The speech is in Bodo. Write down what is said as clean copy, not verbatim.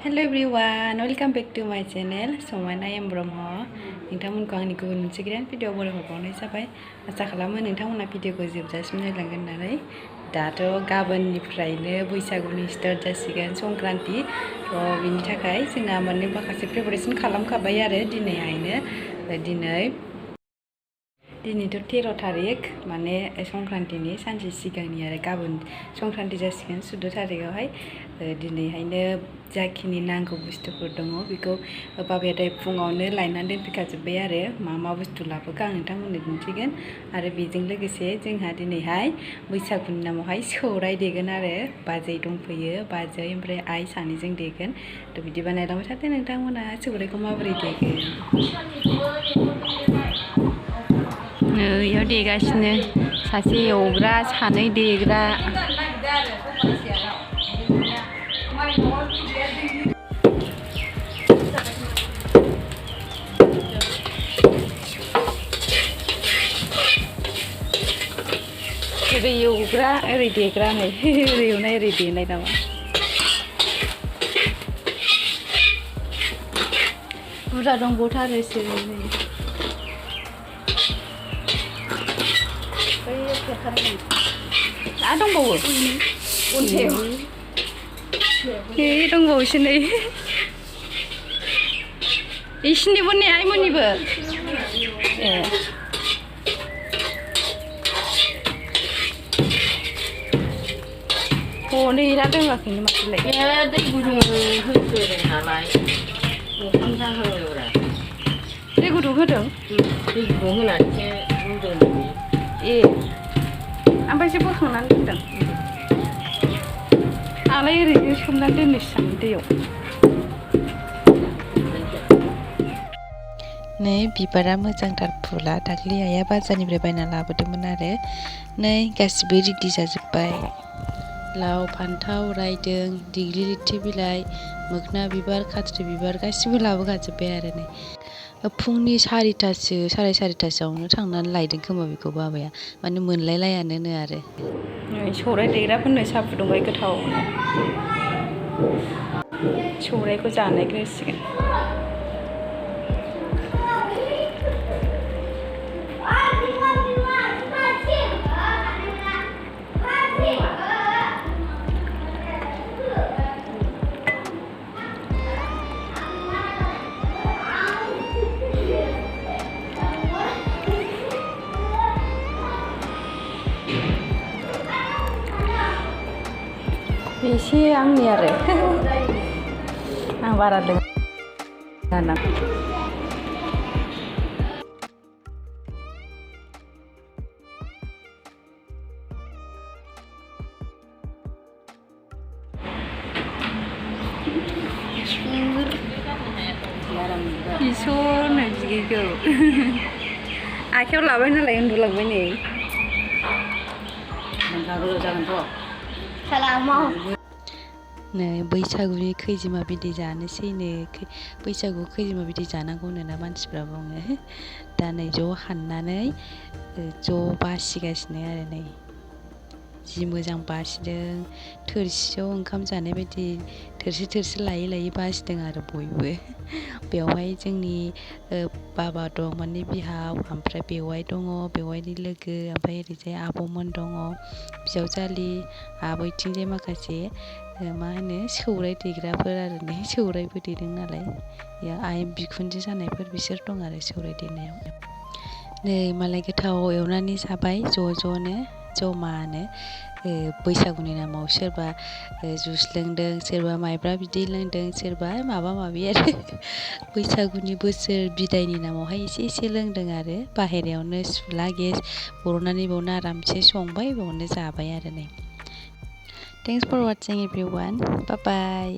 Hello everyone, welcome back to my channel. Somaina M Brahma. नोंथांमोनखौ आंनि गुबुन मोनसे गोदान भिडिअ बरायहरबावनाय जाबाय। आसा खालामो नोंथांमोना भिडिअखौ जोबजासिम नायलांगोन होननानै। दाथ' गाबोननिफ्रायनो बैसागुनि स्टार्ट जासिगोन संक्रान्ति। बिनि थाखाय जोंहा माखासे प्रिपारेसन खालामखाबाय आरो दिनैथ' 13 थारिख माने संक्रान्तिनि सानसे सिगांनि आरो गाबोन संक्रान्ति जासिगोन 14 थारिखआवहाय दिनैहायनो जाखिनि नांगौ बुस्थुफोर दङ बेखौ बाबाया दाय फुङावनो लायनानै दोनफैखाजोब्बाय आरो मा बुस्थु लाबोखो आं नोंथांमोननो दिन्थिगोन आरो बेजों लोगोसे जोंहा दिनैहाय बैसागुनि नामावहाय सौराय देगोन आरो बाजै दंफैयो बाजै ओमफ्राय आइ सानैजों देगोन बिदिबा नायलांबाय थादो नोंथांमोना सौरायखौ माबोरै देगोन। इयाव देगासिनो सासे एवग्रा सानै देग्रा ओरै एवग्रा ओरै देग्रा नै ओरै एवनाय ओरै देनाय नामा बुरजा दंबावथारोसो दंबावो दंबावोसो नै इसिनिबो ने आइमोननिबो ए हनै ना दोङाखैनो माथोलाय दै गुदुं होदों नालाय ओंखाम जाहोब्रा दै गुदुं होदों दै गुदुं होनानैसो रुदों ए ओमफ्रायसो बोखांनानै दोनदों आंलाय ओरैनो सोमनानै दोननोसो सानो दैयाव नै बिबारा मोजांथार फुला दाख्लै आइया बाजारनिफ्राय बायना लाबोदोंमोन आरो नै गासिबो रेडि जाजोब्बाय लाव फान्थाव रायदों दिग्लिलिथि बिलाइ मोखोना बिबार खाथ्रि बिबार गासिबो लाबोखाजोब्बाय आरो नै फुंनि 4:30 साराय 4:30आवनो थांनानै लायदों खोमा बेखौ बाबाया माने मोनलायलायानो आरो सौराय देग्राफोरनो साहा फुदुंबाय गोथावनो सौरायखौ जानायग्रोसिगोन एसे आंनि आरो आं बारा लोङा इसोरनो बिगैखौ आखायाव लाबाय नालाय उन्दुलांबाय नै नै बैसागुनि खैजिमा बिदै जानोसैनो बैसागु खैजिमा बिदै जानांगौनो ना मानसिफ्रा बुङो दा नै ज' हाननानै ज' बासिगासिनो आरो नै जि मोजां बासिदों थोरसियाव ओंखाम जानाय बायदि थोरसि लायै लायै बासिदों आरो बयबो बेवहाय जोंनि बाबा दं माने बिहाव ओमफ्राय बेवाइ दङ बेवाइनि लोगो ओमफ्राय ओरैजाय आब'मोन दङ बिजावजालि आबैथिंजाय माखासे मा होनो सौराय देग्राफोर आरो नै सौरायबो देदों नालाय आइ बिखुनजो जानायफोर बिसोर दं आरो सौराय देनायाव नै मालाय गोथाव एवनानै जाबाय ज'नो जमानो बैसागुनि नामाव सोरबा जुस लोंदों सोरबा माइब्रा बिदै लोंदों सोरबा माबा माबि आरो बैसागुनि बोसोर बिदायनि नामावहाय एसे लोंदों आरो बाहेरायावनो सुला गेस बर'नानै बावनो आरामसे संबाय बावनो जाबाय आरो नै थेंक्स फर वाचिं एभ्रिवान बाय बाय।